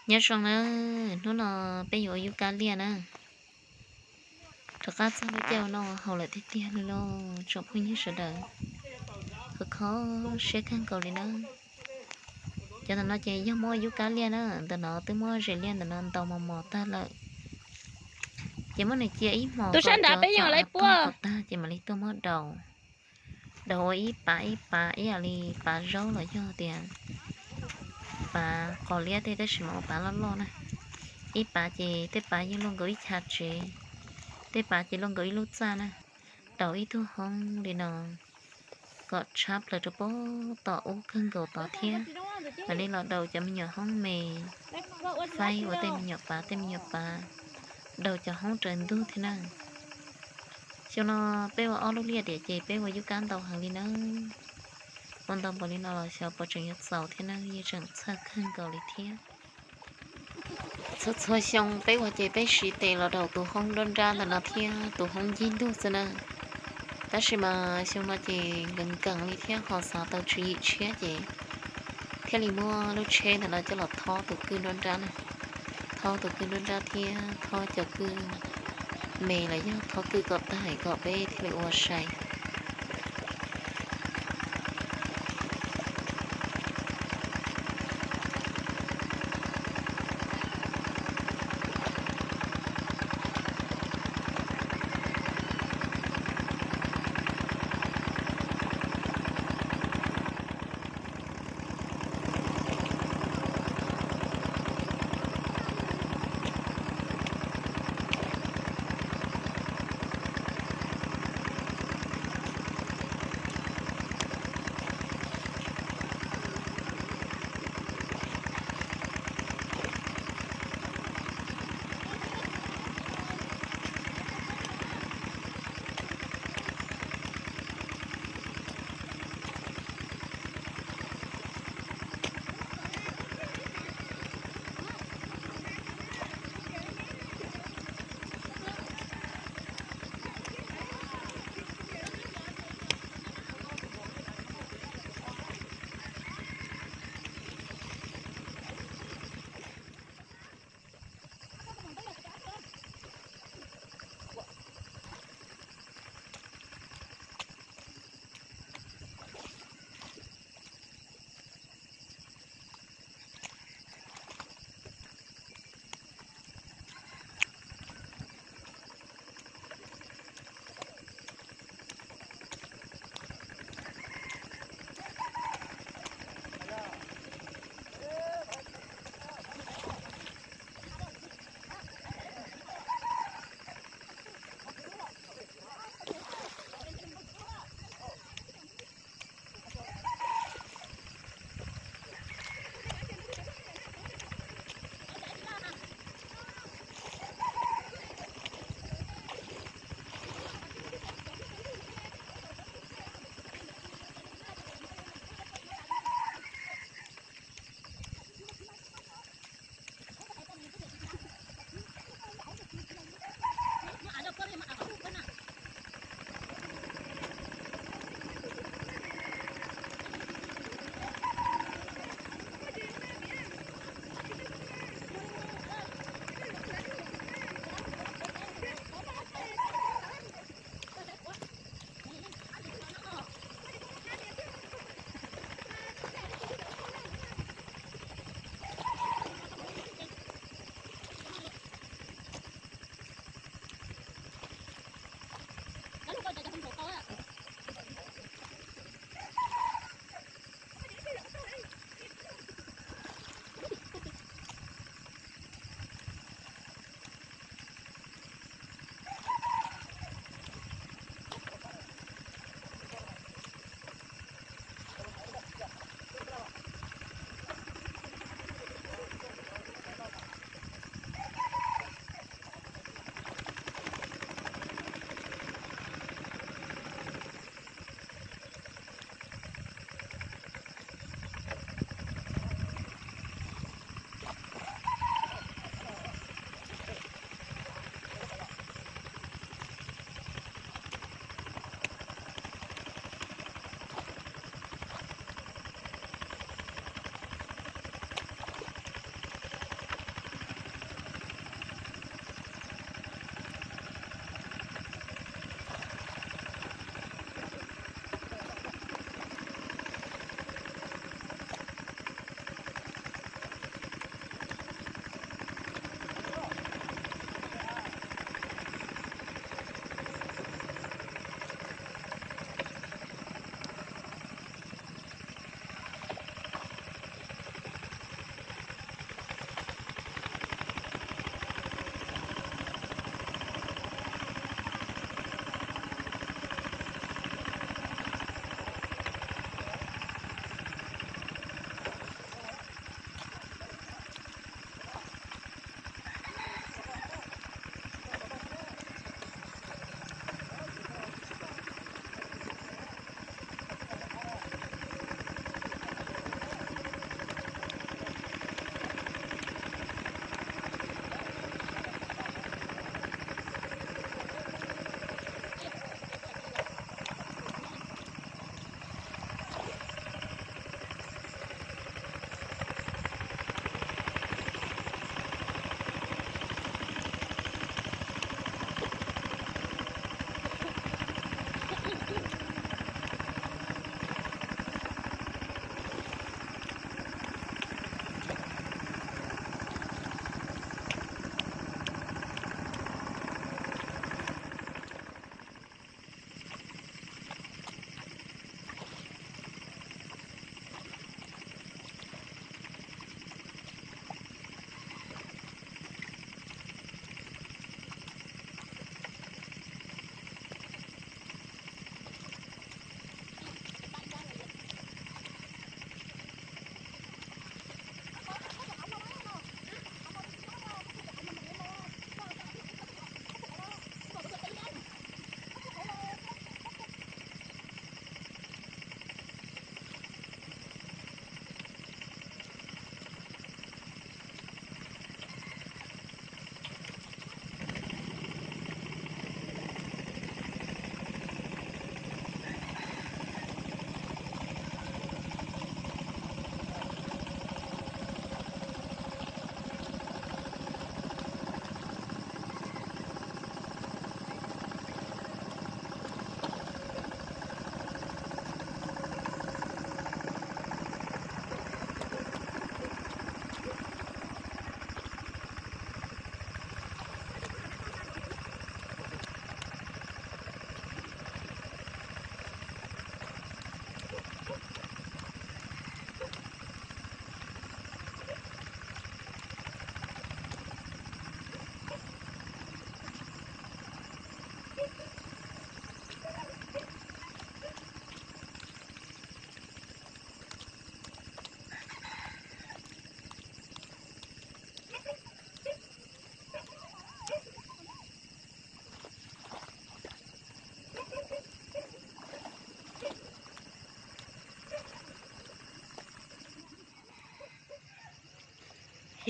Nyob zoo na, hnub no peb yuav ua yub kab liaj na. Rov qab txog lub caij ua noj ua haus lawm tiag tiag li lauj tsoom phooj ywg sawv daws. Kho kho siab kawg nkaus li na. Cov ntawm no ces yog muab ua yub kab liaj na, ntawm no twb muab zes liaj ntawm no ntaus mos mos tag lawm. Ces muab nws cia ib hmos kom cov txom av qoj tag ces mam li tuaj muab daus. Daus ua ib pav ib pav ib yam li pav zaub los yog tias pav qos liab tej, tab sis mas ua pav loj loj na. Ib pav ces tej pav yeej luaj nkaus ib chav tsev, tej pav ces luaj nkaus ib lub txaj na. Daus ib tug hoob li no kom tshab plaws rau pem tom ub kawg nkaus tod thiab. Mam li los daus cov me nyuam hoob me, faib ua tej me nyuam pav tej me nyuam pav, daus cov hoob raws ntug thiab na. Xyoo no peb ua ob lub liaj diam ces peb ua yub kab ntau heev li na. Ua ntau npaum li no los xyov puas tseem yuav txaus thiab na, yeej tseem txhawj kawg nkaus li thiab. Txhua txhua xyoo peb ua ces peb siv tes los daus tus hoob nruab nrab ntawm no thiab tus hoob ncig ntug xwb na. Tab sis mas xyoo no ces nkees nkees li thiab ho xav tau tswv yim tshiab ces thiaj li muab lub tsheb ntawm no coj los thob tus kwj nruab nrab na. Thob tus kwj nruab nrab thiab thob cov kwj me los yog thob kwj kom tag kom peb thiaj li ua sai.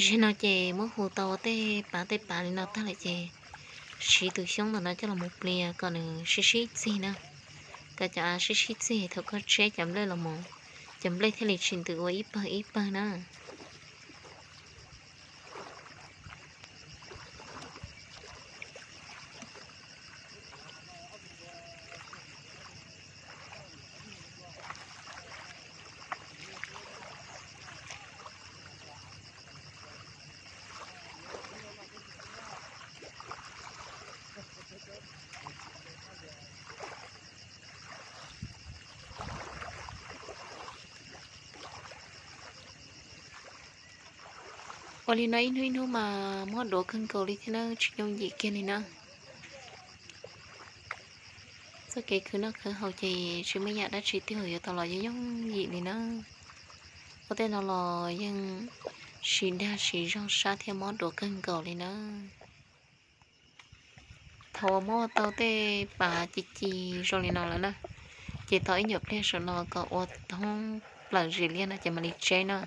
Zaum no ces muab hu tau tej pav tej pav li no tag lawm ces siv tus xyoob ntawm no coj los mus plias kom nws sib sib txig na, kom cov av sib sib txig thaum koj tseb cov nplej los mus, cov nplej thiaj li tsis ntws ua ib pawg ib pawg na. Ua li no ib hnub ib hnub mas mob duav kawg nkaus li thiab na, tsis yooj yim kiag li na. Txoj kev khwv noj khwv haus ces tsis muaj yam dab tsi twg yuav tau los yooj yooj yim li na. Ua tej no los yeej siv dag siv zog sab thiab mob duav kawg nkaus li na. Thaum uas muab ua tau tej pav ci ci zoo li no lawm na, ces tos ib nyuam pliag saum no kom ua thoob plaws zim liaj no ces mam li tseb na.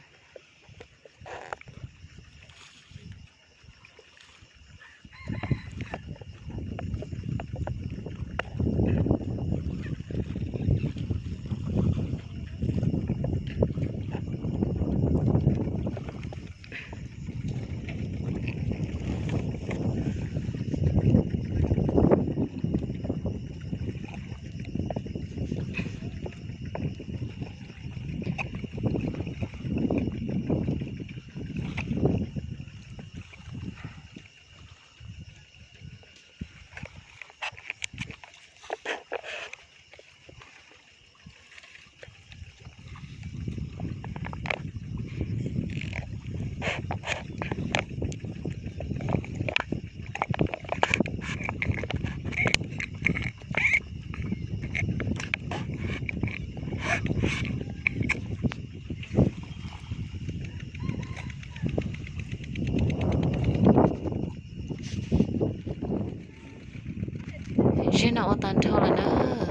Zaj no ua tag nrho lawm na,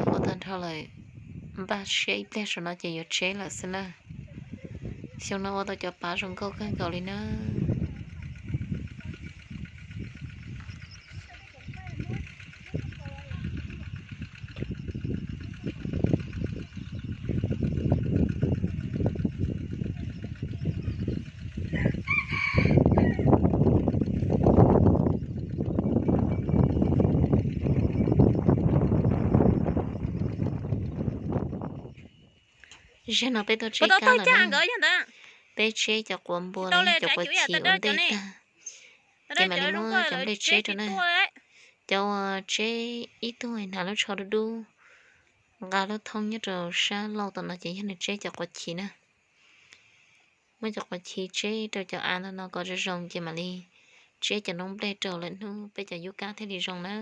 ua tag nrho lawm. Npaj siab ib pliag saum no ces yuav tseb lawm xwb na. Xyoo no ua tau cov pav zoo nkauj kawg nkaus li na. Zaj no peb tuaj tseb kab lawm na. Peb tseb cov quav npua los yog cov quav chiv ua ntej tag, ces mam li muab cov nplej tseb rau na. Cov uas tseb ib tug hnav lub tsho dub dub, nqa lub thoob nyob rau sab laug tom no ces yog nws tseb cov quav chiv na. Muab cov quav chiv tseb rau cov av ntawm no kom zoo zoo ces mam li tseb cov noob nplej rau lwm hnub peb cov yub kab thiaj li zoo na.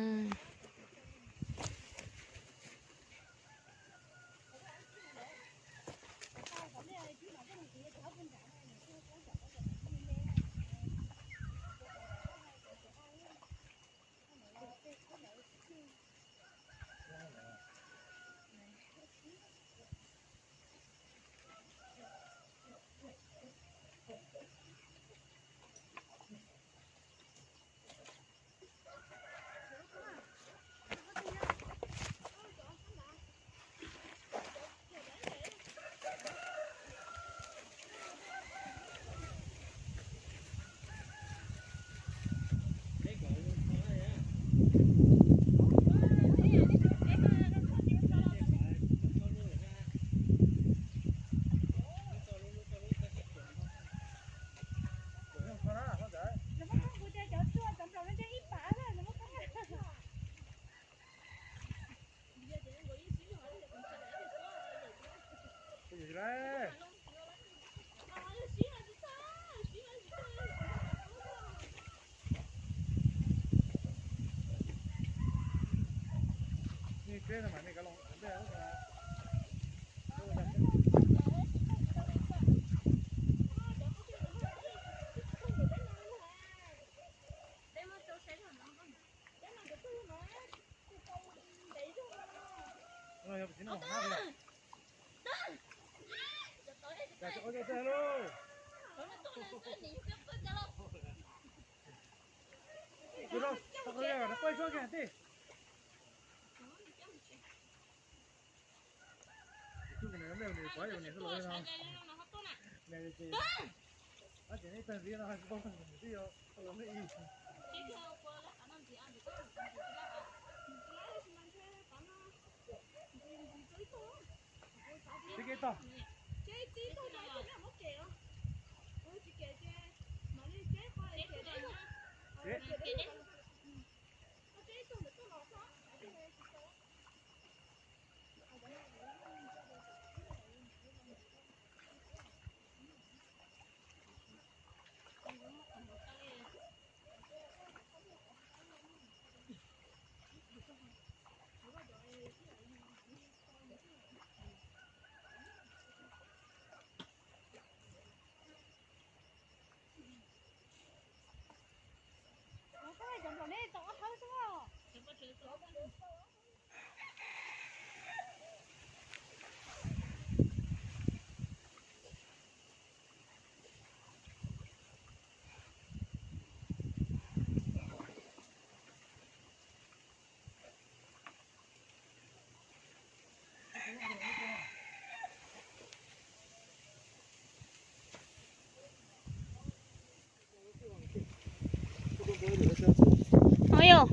Ov yog,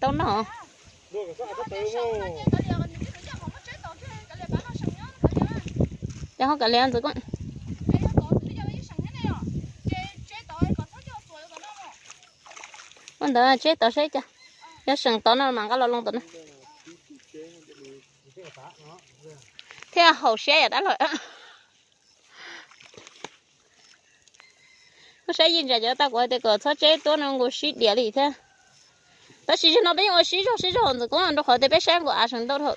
tau no. Ces ho kav liam ntxim koj. Ua ntawd tseb tod saib cas, yog seem tod no mas nqa los loo tod na. Thiab haum siab yam dab laug. Koj saib yij ntsa cov tau kuv hais tias kom txhob tseb tuab no nkaus sib diam li thiab. Tab sis zaum no peb yeej ua sib zog sib zog ntxim kub rau qhov tias peb saib nkaus av seem ntau dhau.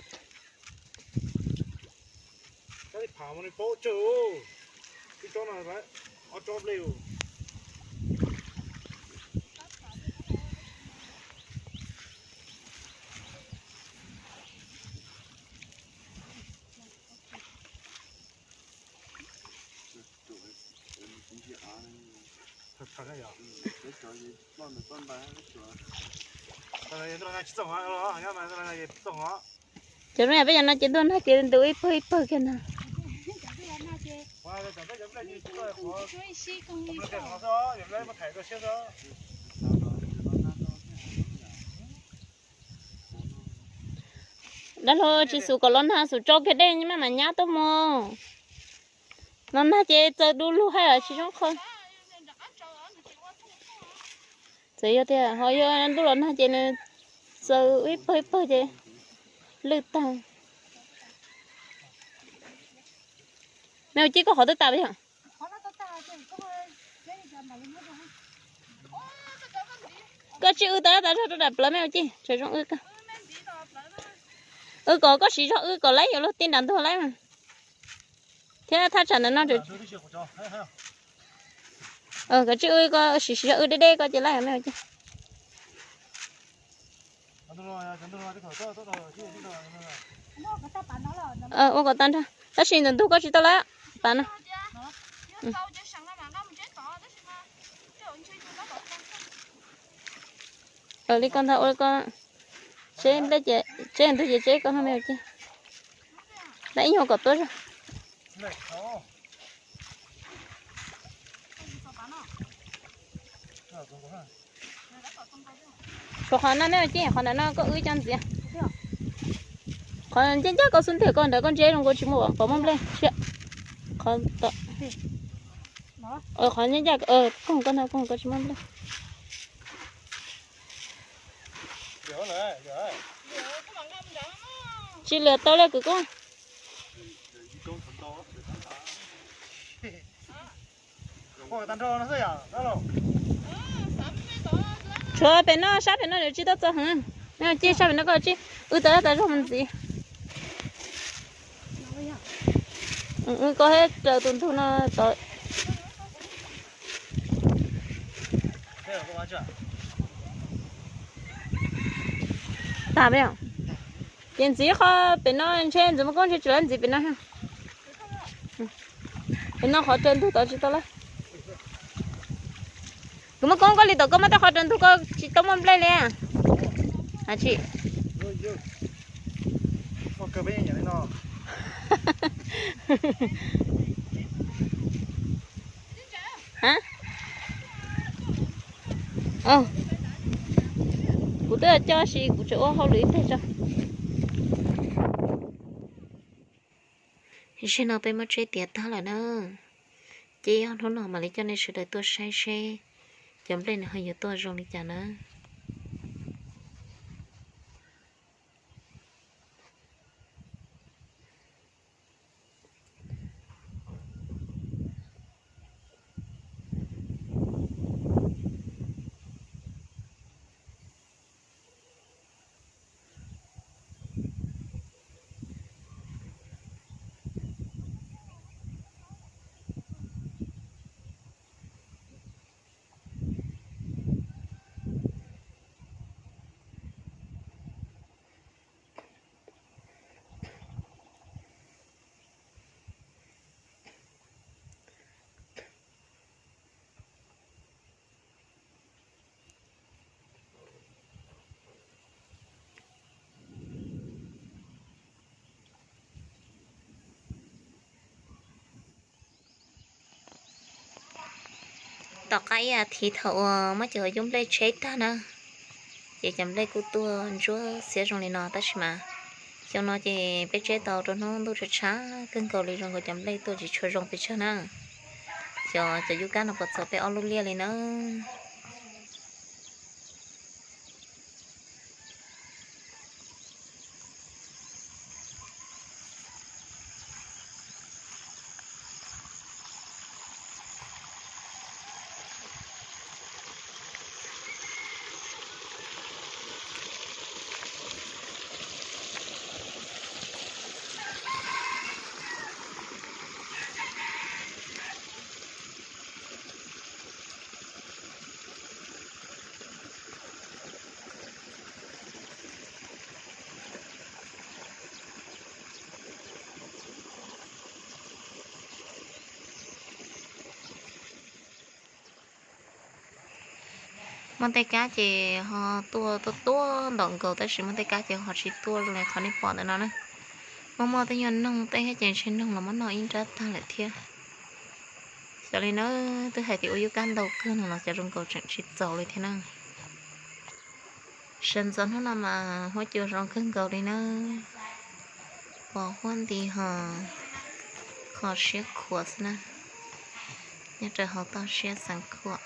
Cov no peb cov no ces ntuj nag ces ntws ib pawg ib pawg kiag na. Dab laug tsis xus kom los nag xus tsau kiag dej mas nyab tuaj mus. Los nag ces txaws du lug hais tsis zoo qhov. Txawm yog tias ho yog ntuj los nag ces nws txaws ib pawg ib pawg ces lwj tag. Me ua Cib, koj qhov twb tas yom? Koj tsij wb tau tas zog rau nram plawv me ua Cib, tsam zoo wb koj. Wb kom koj siv zog wb kom laib yuav luag tij nram ntug laib mas. Thiab thaj tsam ntawm no, koj tsij wb, koj siv siv zog wb deb deb koj ces laib me ua Cib. Ua kom tag nrho, tab sis ntawm ntug koj tsis tau laib, pas no. Li koj ntag, ua li koj, tseb nplej ces tseb ntug ces tseb koj no me ua Cib. Laib ib nyuag kom tuab zog. Tshuav qhov no me ua Cib, qhov ntawm no koj wb cov ntxiv. Qhov ncaj ncaj koj xub ntiag koj ntawd koj ntseb zoo nkaus tsis muaj pov muaj nplej. Qhov ncaj ncaj, koog koj no koog koj tsis muaj nplej. Tsis liam tau li kwv Koob. Tshuav pem no, sab pem no yuav tsis tau txog heev. Cib sab pem no koj tsij wb tau tas zog mus ntxiv. Wb koj thiab raws tus ntug no tod. Tas peb, ces ntxiv qhov pem no ntshe ntxim muaj koob ntshe tsis laib ntxiv pem no. Pem no qhov raws ntug tod tsis tau laib. Kuv muaj koob koj li tom koj muaj tej qhov raws ntug koj tsis tau muaj nplej li. Tsis, kuv twb coj si kuv tseem ua hauj lwm ib teg tso. Zaum no peb muab tseb tiav tag lawm na. Ces yog hnub no mam li coj nej sawv daws tuaj saib seb cov nplej nws ho yuav tuaj zoo li cas na. Tom qab ib as thiv thaum uas muab cov yub nplej tseb tag na, ces cov nplej kuj tuaj ntsuab xiab zoo li no tab sis mas xyoo no ces peb tseb tau rau hnub ntuj tshav tshav kawg nkaus li zoo nkaus cov nplej tuaj tsis tshua zoo pes tsawg na. Xyov cov yub kab no puas txaus peb ob lub liaj li na. Muaj tej kab ces ho tuaj tuaj tuaj ntau nkaus tab sis muaj tej kab ces ho tsis tuaj zoo li qhov nej pom ntawm no na. Muaj muaj tej nyuag noog tej thiab ces ntshe noog los muab noj ib nrab tag lawm thiab. Xyov li na, twb hais tias ua yub kab ntau kawg no los cov zoo nkaus tseem tsis txaus li thiab na. Sawv ntxov hnub no mas huab cua zoo kawg nkaus li na. Pos huab nti ho kho siab khuav xwb na. Nyob rau hauv toj siab xeev khuam.